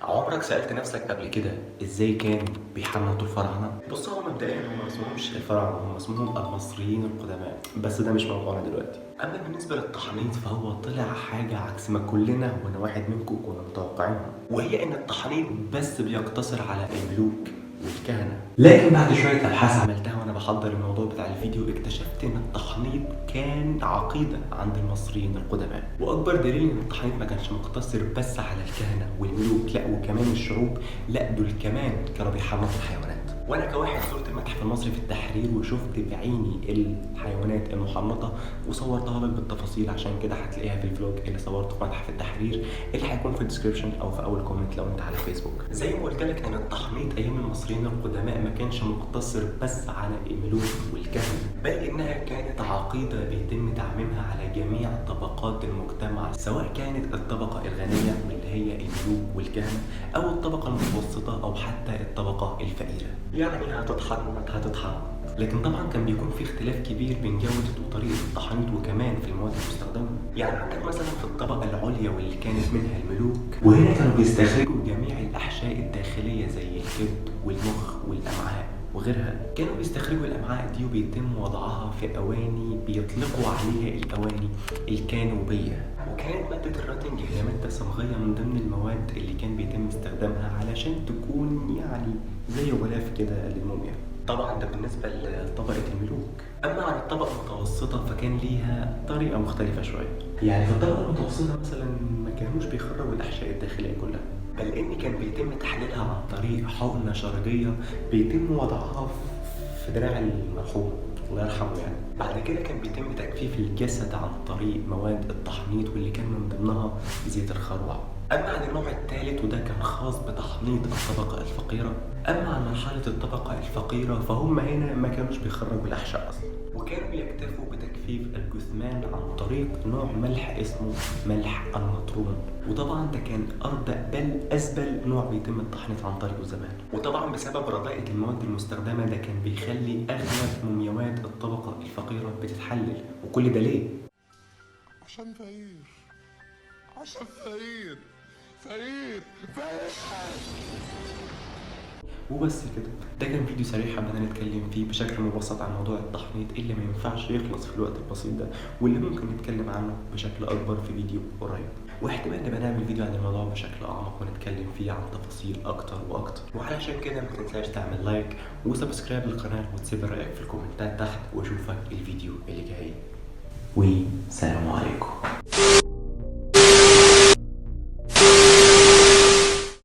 عمرك سألت نفسك قبل كده ازاي كانوا بيحنطوا الفراعنة؟ بص، هو مبدئيا هم ما اسمهمش الفراعنة، هم اسمهم المصريين القدماء، بس ده مش موضوعنا دلوقتي. أما بالنسبة للتحنيط فهو طلع حاجة عكس ما كلنا، وأنا واحد منكم، كنا متوقعينها، وهي إن التحنيط بس بيقتصر على الملوك والكهنة. لكن بعد شوية أبحاث عملتها وأنا بحضر الموضوع بتاع الفيديو اكتشفت إن التحنيط كان عقيدة عند المصريين القدماء، وأكبر دليل إن التحنيط ما كانش مقتصر بس على الكهنة والملوك، لا وكمان الشعوب، لا دول كمان كانوا بيحنطوا الحيوانات. وانا كواحد زرت المتحف المصري في التحرير وشفت بعيني الحيوانات المحنطه وصورتها لك بالتفاصيل، عشان كده هتلاقيها في ال vlog اللي صورته في متحف التحرير اللي هيكون في ال description او في اول comment لو انت على فيسبوك. زي ما قلت لك ان التحنيط ايام المصريين القدماء ما كانش مقتصر بس على الملوك والكهنه، بل انها كانت عقيدة بيتم تعميمها على جميع طبقات المجتمع، سواء كانت الطبقة الغنية واللي هي الملوك والكهنة او الطبقة المتوسطة او حتى الطبقة الفقيره. يعني هتتحنط هتتحنط. لكن طبعا كان بيكون في اختلاف كبير بين جودة وطريقة التحنيط وكمان في المواد المستخدمة. يعني عندك مثلا في الطبقة العليا واللي كانت منها الملوك، وهنا كانوا بيستخرجوا جميع الأحشاء الداخلية زي الكبد والمخ والأمعاء وغيرها. كانوا بيستخرجوا الأمعاء دي وبيتم وضعها في أواني بيطلقوا عليها الأواني الكانوبية. وكانت مادة الراتنج هي مادة صمغية من ضمن المواد اللي كان بيتم استخدامها علشان تكون يعني زي غلاف كده للموميا. طبعا ده بالنسبة لطبقة الملوك. أما عن الطبقة المتوسطة فكان ليها طريقة مختلفة شوية. يعني في الطبقة المتوسطة مثلا ما كانوش بيخرجوا الأحشاء الداخلية كلها، بل إن كان بيتم تحليلها عن طريق حقنة شرجية بيتم وضعها في دراع المرحوم الله يرحمه. يعني بعد كده كان بيتم تجفيف الجسد عن طريق مواد التحنيط واللي كان من ضمنها زيت الخروع. أما عن النوع الثالث وده كان خاص بتحنيط الطبقة الفقيرة. أما عن مرحلة الطبقة الفقيرة فهم هنا ما كانوش بيخرجوا الأحشاء أصلا، وكانوا بيكتفوا بتجفيف الجثمان عن طريق نوع ملح اسمه ملح النطرون. وطبعا ده كان أردأ بل أزبل نوع بيتم التحنيط عن طريقه زمان. وطبعا بسبب رداءة المواد المستخدمة ده كان بيخلي أغلب مومياوات الطبقة الفقيرة بتتحلل. وكل ده ليه؟ عشان فقير، عشان فقير فقير فقير. وبس كده، ده كان فيديو سريع حبينا نتكلم فيه بشكل مبسط عن موضوع التحنيط اللي ما ينفعش يخلص في الوقت البسيط ده، واللي ممكن نتكلم عنه بشكل اكبر في فيديو قريب، واحتمال نبقى نعمل فيديو عن الموضوع بشكل اعمق ونتكلم فيه عن تفاصيل اكتر واكتر. وعلشان كده ما تنساش تعمل like و subscribe للقناة وتسيب رايك في الكومنتات تحت، واشوفك الفيديو اللي جاي، وسلام عليكم.